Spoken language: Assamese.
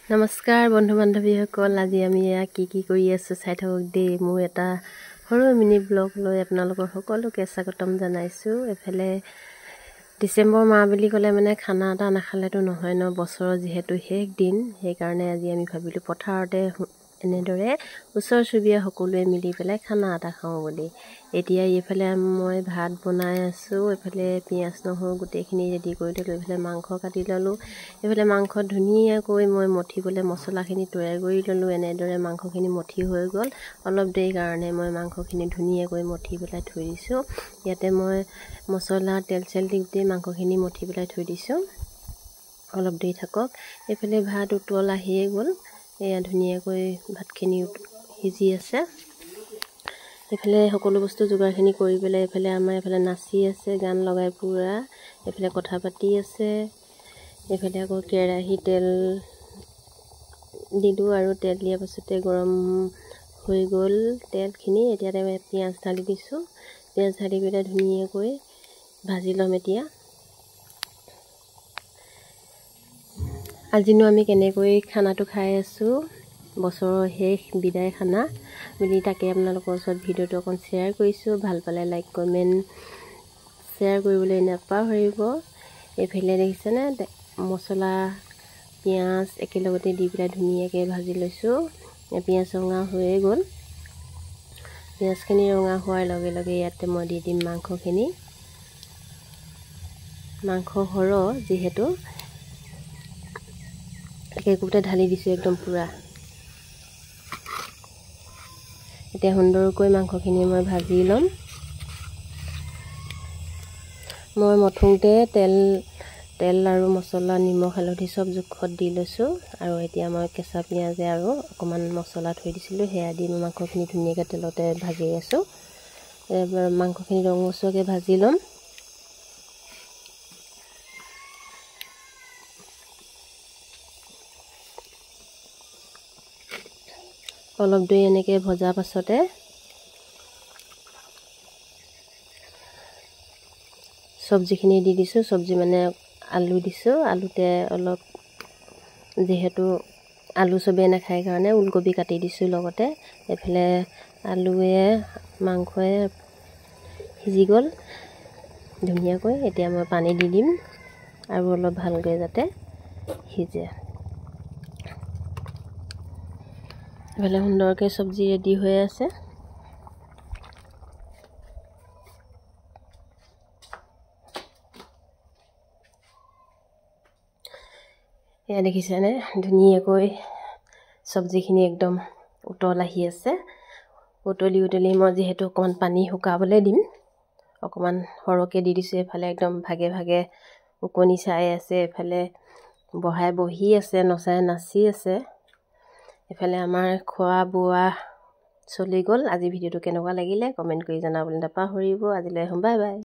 নমস্কাৰ বন্ধু বান্ধৱীসকল, আজি আমি এয়া কি কি কৰি আছোঁ চাই থাকক দেই। মোৰ এটা সৰু মিনি ব্লগ লৈ আপোনালোকৰ সকলোকে স্বাগতম জনাইছোঁ। এইফালে ডিচেম্বৰ মাহ বুলি ক'লে মানে খানা এটা নাখালেতো নহয় ন, বছৰৰ যিহেতু শেষ দিন। সেইকাৰণে আজি আমি ভাবিলোঁ পথাৰতে এনেদৰে ওচৰ চুবুৰীয়া সকলোৱে মিলি পেলাই খানা এটা খাওঁ বুলি। এতিয়া এইফালে মই ভাত বনাই আছোঁ, এইফালে পিঁয়াজ নহৰু গোটেইখিনি ৰেডি কৰি ল'লোঁ, এইফালে মাংস কাটি ল'লোঁ। এইফালে মাংস ধুনীয়াকৈ মই মঠিবলৈ মছলাখিনি তৈয়াৰ কৰি ল'লোঁ। এনেদৰে মাংসখিনি মঠি হৈ গ'ল। অলপ দেৰি কাৰণে মই মাংসখিনি ধুনীয়াকৈ মঠি পেলাই থৈ দিছোঁ। ইয়াতে মই মছলা তেল চেল দি গোটেই মাংসখিনি মঠি পেলাই থৈ দিছোঁ, অলপ দেৰি থাকক। এইফালে ভাত উতল আহিয়ে গ'ল। এয়া ধুনীয়াকৈ ভাতখিনি সিজি আছে। এইফালে সকলো বস্তু যোগাৰখিনি কৰি পেলাই এইফালে আমাৰ এইফালে নাচি আছে, গান লগাই পূৰা। এইফালে কথা পাতি আছে। এইফালে আকৌ কেৰাহী তেল দিলোঁ আৰু তেল দিয়াৰ পাছতে গৰম হৈ গ'ল তেলখিনি। এতিয়া পিঁয়াজ ঢালি দিছোঁ। পিঁয়াজ ঢালি পেলাই ধুনীয়াকৈ ভাজি ল'ম। এতিয়া আজিনো আমি কেনেকৈ খানাটো খাই আছোঁ, বছৰৰ শেষ বিদায় খানা বুলি, তাকে আপোনালোকৰ ওচৰত ভিডিঅ'টো অকণ শ্বেয়াৰ কৰিছোঁ। ভাল পালে লাইক কমেণ্ট শ্বেয়াৰ কৰিবলৈ নাপাহৰিব। এইফালে দেখিছেনে মছলা পিঁয়াজ একেলগতে দি পেলাই ধুনীয়াকৈ ভাজি লৈছোঁ। পিঁয়াজ ৰঙা হৈয়ে গ'ল। পিঁয়াজখিনি ৰঙা হোৱাৰ লগে লগে ইয়াতে মই দি দিম মাংসখিনি। মাংস সৰহ যিহেতু একেকোবতে ঢালি দিছোঁ একদম পূৰা। এতিয়া সুন্দৰকৈ মাংসখিনি মই ভাজি ল'ম। মই মথোঁতে তেল তেল আৰু মছলা নিমখ হালধি চব জোখত দি লৈছোঁ। আৰু এতিয়া মই কেঁচা পিঁয়াজে আৰু অকণমান মছলা থৈ দিছিলোঁ, সেয়া দি মই মাংসখিনি ধুনীয়াকৈ তেলতে ভাজি আছোঁ। মাংসখিনি ৰঙচুৱাকৈ ভাজি ল'ম। অলপ দেৰি এনেকৈ ভজাৰ পাছতে চব্জিখিনি দি দিছোঁ। চব্জি মানে আলু দিছোঁ। আলুতে অলপ যিহেতু আলু চবেই নাখায় কাৰণে ওলকবি কাটি দিছোঁ লগতে। এইফালে আলুৱে মাংসয়ে সিজি গ'ল ধুনীয়াকৈ। এতিয়া মই পানী দি দিম আৰু অলপ ভালকৈ যাতে সিজে। এইফালে সুন্দৰকৈ চব্জি ৰেডি হৈ আছে। এয়া দেখিছেনে ধুনীয়াকৈ চব্জিখিনি একদম উতল আহি আছে। উতলি উতলি মই যিহেতু অকণমান পানী শুকাবলৈ দিম, অকণমান সৰহকৈ দি দিছোঁ। এইফালে একদম ভাগে ভাগে ওকণি চাই আছে, এইফালে বহাই বহি আছে, নচাই নাচি আছে। এইফালে আমাৰ খোৱা বোৱা চলি গ'ল। আজি ভিডিঅ'টো কেনেকুৱা লাগিলে কমেণ্ট কৰি জনাবলৈ নাপাহৰিব। আজিলৈ আহোঁ, বাই বাই।